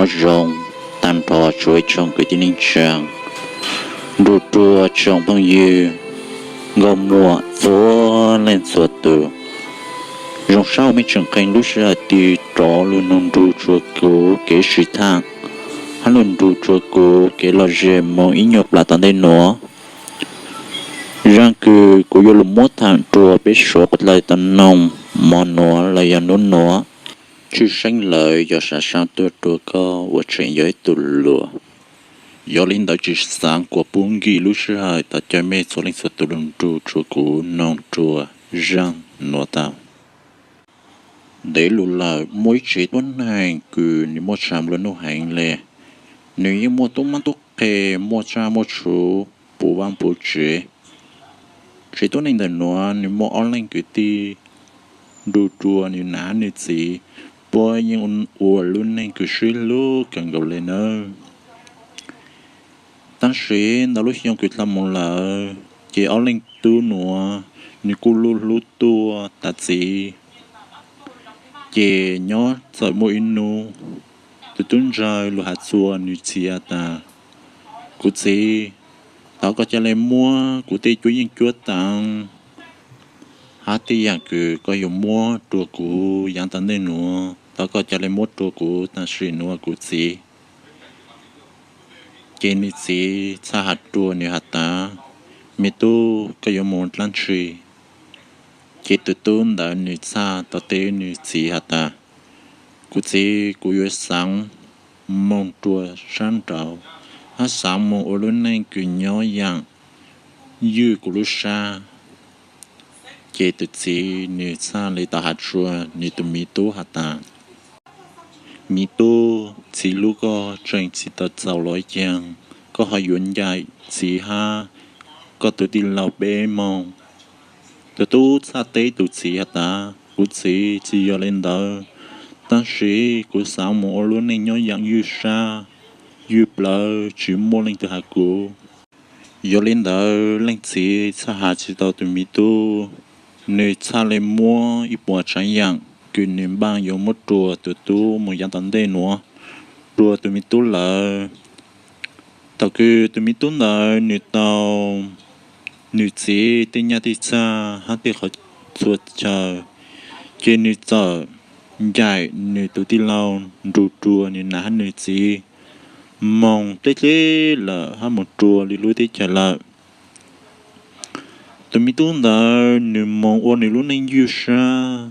Nyob zoo tag nrho tsoom kwv tij neej tsaa, nrug rua tsoom phooj ywg nkauj muam txhua leej txhua tus. Zoo sab uas mej tseem qee lub sij hawm tig rov lug nug nrug rua kuv kev sib tham, hab lug nrug rua kuv kev lom zem moog ib nyuag plag tom ntej nuav. Zaaj kws kuv yuav lug muab thaam rua peb suav dlawg tau noog mo nuav los yog nub nuav, tshwj xeeb lawm yog sav saab tuaj rua koj uas tseem yog ib tug luas. Yog li ntawd tsi xaav kuas puv nkim lub sij hawm tos caw mej txhua leej txhua tus lug nrug rua kuv noog rua zaaj nuav tau. Ntev lug lawm muaj ib tsev tuab neeg kws nwg muaj tshav nplua nuj heev le. Nwg yeej muaj tub mab tub qhe, muaj tsaj muaj tshua, puv vaaj puv tsev. Tsev tuab neeg ntawm nuav nwg muaj ob leeg kwv tij nrug rua nwg nam nwg txiv, puab yeej ua lub neej kws sib hlub kawg nkaus le nawb. Tab sis ntau lub xyoo kws dlha moog lawm, ces ob leeg tub nuav nwg kuj lub hlub tuaj tas txiv. Ces nyob txawm muaj ib nub, tug tub ntsuag lug has txug nwg txiv has tas, kuv txiv, thov koj ca le muab kuv tej cuab yeej cuab taag hab tej yaam kws koj yuav muab rua kuv yaav tas ntej nuav, thov koj ca le muab rua kuv tam sim nuav kuv txiv. Ces nwg txiv txhaj has rua nwg has tas, me tub, koj yuav moog dlaab tsi? Ces tug tub ntawd nwg txhaj tau teb nwg txiv has tas, kuv txiv, kuv yuav xaav moog rua sab nraud, hab xaav moog ua lub neej kws nyob yaam ywj kuv lub sab. Ces tug txiv nwg txhaj le tau has rua nwg tug miv tub has tas, miv tub, txiv hlub koj tseem tsi tau txaus los caag, koj ho yuav ncaim txiv hab koj tug tij laug peb moog? Tug tub txhaj teb tug txiv has tas, kuv txiv, tsi yog le ntawd, tab sis kuv xaav moog ua lub neej nyob yaam ywj sab ywj plawv tsi muaj leej twg has kuv. Yog le ntawd leej txiv txhaj has tsi tau tug miv tub, nwg txhaj le muab ib puas tsaav yaam kws nwg npaaj yuav muab rua tug tub moog yaav tom ntej nuav rua tug miv tub lawm. Thaum kws tug miv tub ntawd nwg tau nwg txiv tej nyaj tej txag hab tej qhov txhua chaw, ces nwg txawm ncaim nwg tug tij laug nrug rua nwg nam hab nwg txiv moog dleb dleb lawm hab moog rua li lub teb chaws lawm. Tug miv tub ntawd nwg moog ua nwg lub neej ywj sab,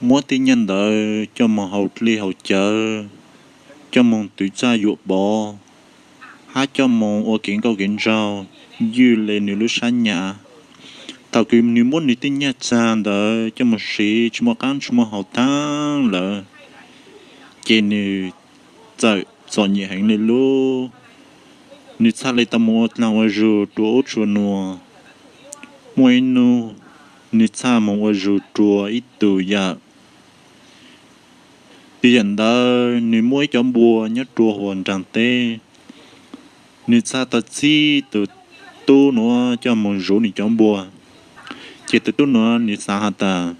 muab tej nyaj ntawd coj moog haus dlej haus cawv, coj moog twv txaj yuam pov, hab coj moog ua kev nkauj kev nraug ywj le nwg lub sab nyam. Thaum kws nwg muab nwg tej nyaj txag ntawd coj moog siv tsi muaj qaab tsi muaj hau taag lawm, ces nwg txawm txom nyem heev le lub. Nwg txhaj le tau moog ua dlaag ua zug rua ub rua nuav. Muaj ib nub, nwg txhaj moog ua zug rua ib tug yawm. Tug yawm ntawd nwg muaj ib cov npua nyob rua huas nraag teb. Nwg txhaj tau txib tug tub nuav coj moog zuv nwg cov npua. Ces tug tub nuav nwg xaav has tas,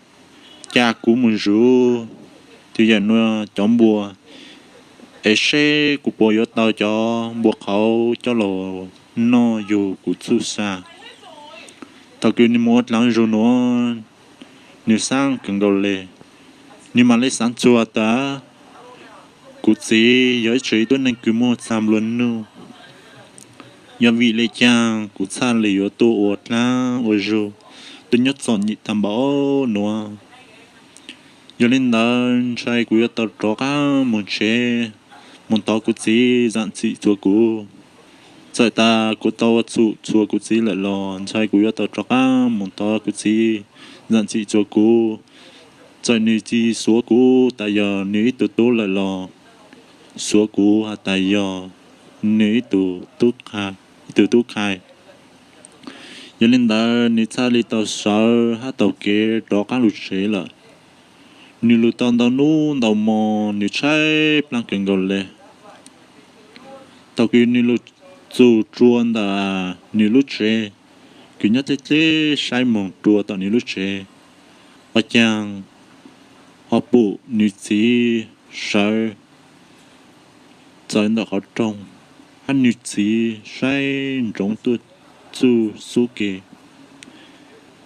ca kuv moog zuv tug yawm nuav cov npua, es seb kuv puas yuav tau cov npua qhauv coj los noj yug kuv txuj sa. Thaum kws nwg moog ua dlaag zug nuav, nwg xaav kawg nkaus le, nwg mam le xaav txug tas, kuv txiv yog ib tug tuab neeg kws muaj tshav nplua nuj, yog vim le caag kuv txhaj le yuav tuaj ua dlaag ua zug, tuaj nyob txom nyem taag npaum nuav. Yog le ntawd ntshai kuv yuav tau rov qaab moog tsev, moog thov kuv txiv zaam txim txuas kuv. Txawm tas kuv tau ua txhum txuas kuv txiv lawm los ntshai kuv yuav tau rov qaab moog thov kuv txiv zaam txim txuas kuv. Txawm nwg tsi xuav kuv tas yog nwg ib tug tub lawm los xuav kuv has tas yog nwg ib tug tub qha, ib tug tub qha. Yog le ntawd nwg txhaj le tau sawv hab taug kev rov qaab lug tsev lawm. Nwg lug tau ntau nub ntau mo, nwg tshaib plaab kawg nkaus le. Thaum kws nwg lug txug rua ntawm nwg lub tsev, kws nyob dleb dleb saib moog rua tom nwg lub tsev, ua caag ho pum nwg txiv sawv txawv ntawm qhov rooj, hab nwg txiv saib ntsoov tuaj txuj xub ke.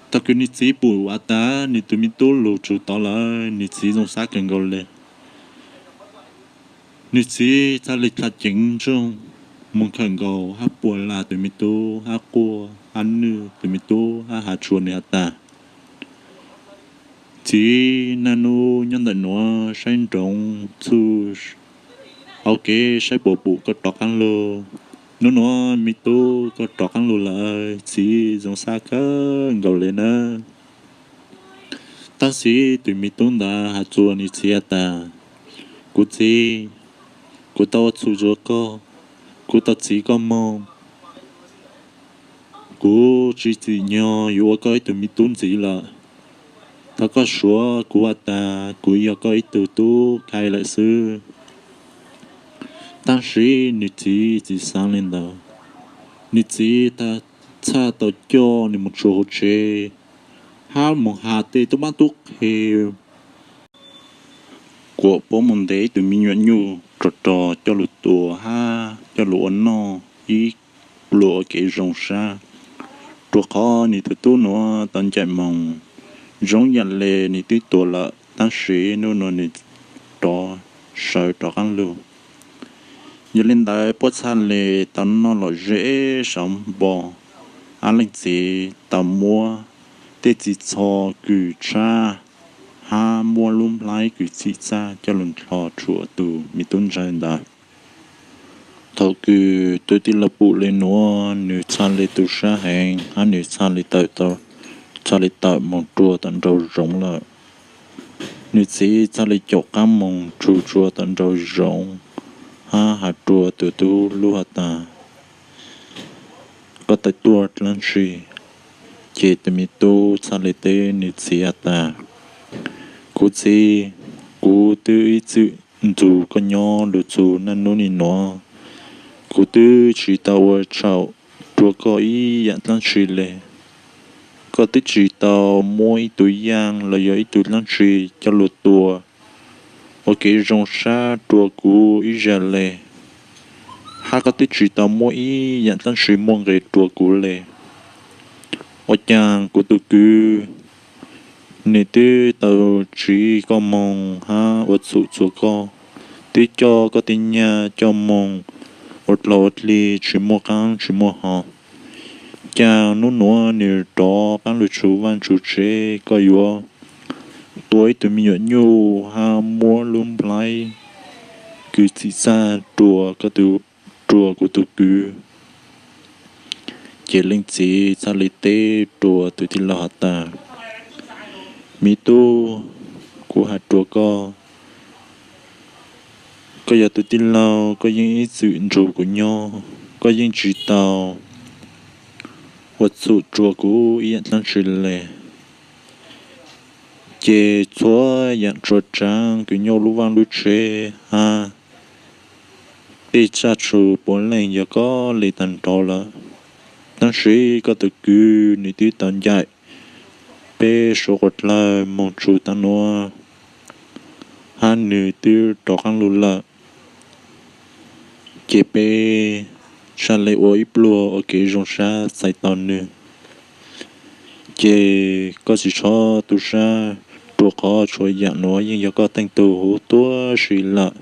Thaum kws nwg txiv pum has tas nwg tug me tub lug tsug tod lawm, nwg txiv zoo sab kawg nkaus le. Nwg txiv txhaj le tha ceev ntsoog moog khawm nkaus hab puag lag tug me tub hab quaj hab nwj tug me tub hab has rua nwg has tas, Txiv, naj nub nyob ntawm nuav saib ntsoov txuj hauv kev saib puas pum koj rov qaab lug. Nub nuav me tub koj rov qaab lug lawm, txiv zoo sab kawg nkaus le nawb. Tab sis tug me tub ntawd has rua nwg txiv has tas, Kuv txiv, kuv tau ua txhum rua koj, kuv tau txhiv koj moog, kuv tsi tsim nyog yuav ua koj ib tug me tub ntxiv lawm. Thov koj suav kuv has tas kuv yog koj ib tug tub khai lawm xwb. Tab sis nwg txiv tsi xaav le ntawd. Nwg txiv txhaj tau coj nwg moog tsua huv tsev hab moog has tej tub paab tub qhe kuas puab moog ntes ib tug me nyuam nyuj rog rog coj lug tua hab coj lug ua noj ib pluag ua kev zoo sab, rua qhov nwg tug tub nuav tau ncaim moog. Zoo yaam le nwg twb tua lawm tab sis nub nuav nwg rov sawv rov qaab lug. Yog le ntawd puab txhaj le tau noj lom zem sawv npo, hab leej txiv tau muab tej txiv txho kws tshab hab muab lub nplhaib kws txim txaj coj lug nrho rua tug me tub ntxawg ntawd. Thaum kws tug tij laug pum le nuav, nwg txhaj le tu sab heev hab nwg txhaj le tawm, txhaj le tawm moog rua tom nraum zoov lawm. Nwg txiv txhaj le caum qaab moog tsug tsua tom nraum zoov hab has rua tug tub lub has tas, Koj tawm tuaj dlaab tsi? Ces tug me tub txhaj le teb nwg txiv has tas, Kuv txiv, kuv twb ib txwm nrug koj nyob lug txug naj nub nim nuav, kuv twb tsi tau ua txhum rua koj ib yaam dlaab tsi le. Koj twb tsi tau muab ib tug yaaj los yog ib tug dlaab tsi coj lug tua ua kev zoo sab rua kuv ib zag le, hab koj twb tsi tau muab ib yaam dlaab tsi muaj nqe rua kuv le. Ua caag kuv tug kwv nwg twb tau tsiv koj moog hab ua txhum tsua koj, twb coj koj tej nyaj coj moog ua dlog ua dlig tsi muaj qaab tsi muaj hov. Caag nub nuav nwg rov qaab lug tsug vaaj tsug tsev, koj yuav tua ib tug me nyuam nyuj hab muab lub nplhaib kws txim txaj rua koj tug, rua kuv tug kwv. Ces leej txiv txhaj le teb rua tug tij laug has tas, Me tub, kuv has rua koj, koj yog tug tij laug, koj yeej ib txwm nrug kuv nyob, koj yeej tsi tau ua txhum rua kuv ib yaam dlaab tsi le. Ces txhua yaam tsuas tsaav kws nyob lub vaaj lub tsev hab tej tsaj tsug puav leej yog koj le taag nrho lawm. Tab sis koj tug kwv nwg twb tau ncaim peb suav quas dlawg moog tsug taag nuav, hab nwg twb rov qaab lug lawm. Ces peb txhaj le ua ib pluag ua kev zoo sab txais tau nwg. Ces koj tsi txhob tu sab, rua qhov txhua yaam nuav yeej yog koj teej tug huv tuab si lawm.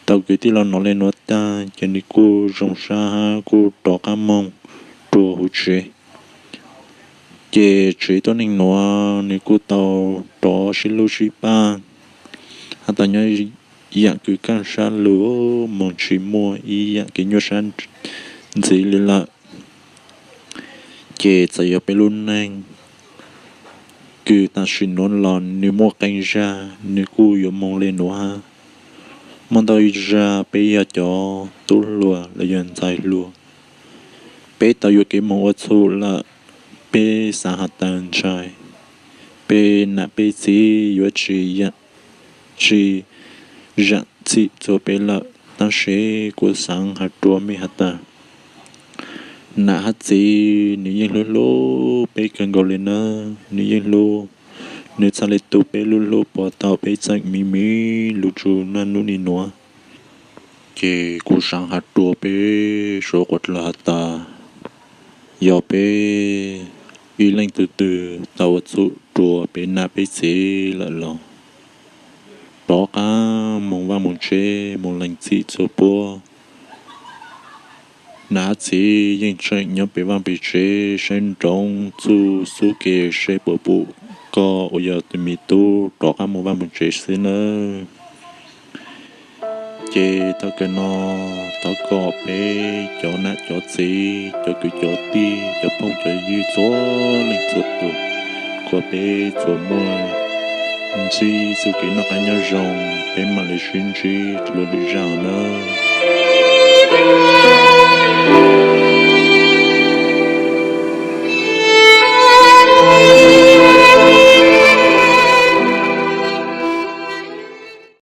Thaum kws tij laug nov le nuav taag ces nwg kuj zoo sab hab kuj rov qaab moog rua huv tsev. Ces tsev tuab neeg nuav nwg kuj tau rov sib hlub sib pab, hab tau nyob yaam kws kaaj sab lug moog tsi muaj ib yaam kev nyuaj sab ntxiv le lawm. Ces txawm yog peb lub neej kws tam sim nuav los nwg muaj qee zag nwg kuj yuav moog le nuav hab. Muaj ntau zag peb yog cov tub hluas los yog ntxhais hluas, peb tau yuam kev moog ua txhum lawm, peb xaav has tas ntshai, peb nam peb txiv yuav tsi yaam, tsi zaam txim txug peb lawm. Tab sis kuv xaav has rua mej has tas, nam hab txiv nwg yeej hlub hlub peb kawg nkaus le nawb, nwg yeej hlub, nwg txhaj le tu peb lub hlub puag thaum peb tseem miv miv lug tsug naj nub nim nuav. Ces kuv xaav has rua peb suav quas dlawg has tas, yog peb ib leej twg twg tau ua txuj rua peb nam peb txiv lawm los rov qaab moog vaaj moog tsev moog lees txim txhua puab. Nam txiv yeej tseem nyob pem vaaj pem tsev saib nroov txuj xub ke seb puas pum koj uas yog tug me tub rov qaab moog vaaj moog tsev xwb nawb. Ces thaum kawg no thov kom peb cov nam cov txiv, cov kwv cov tij, cov phooj cov ywg txhua leej txhua tug, kuas peb txhua muaj ntsib txuj kev noj qaab nyob zoo, peb maam le sib ntsib dlua lwm zaj nawb.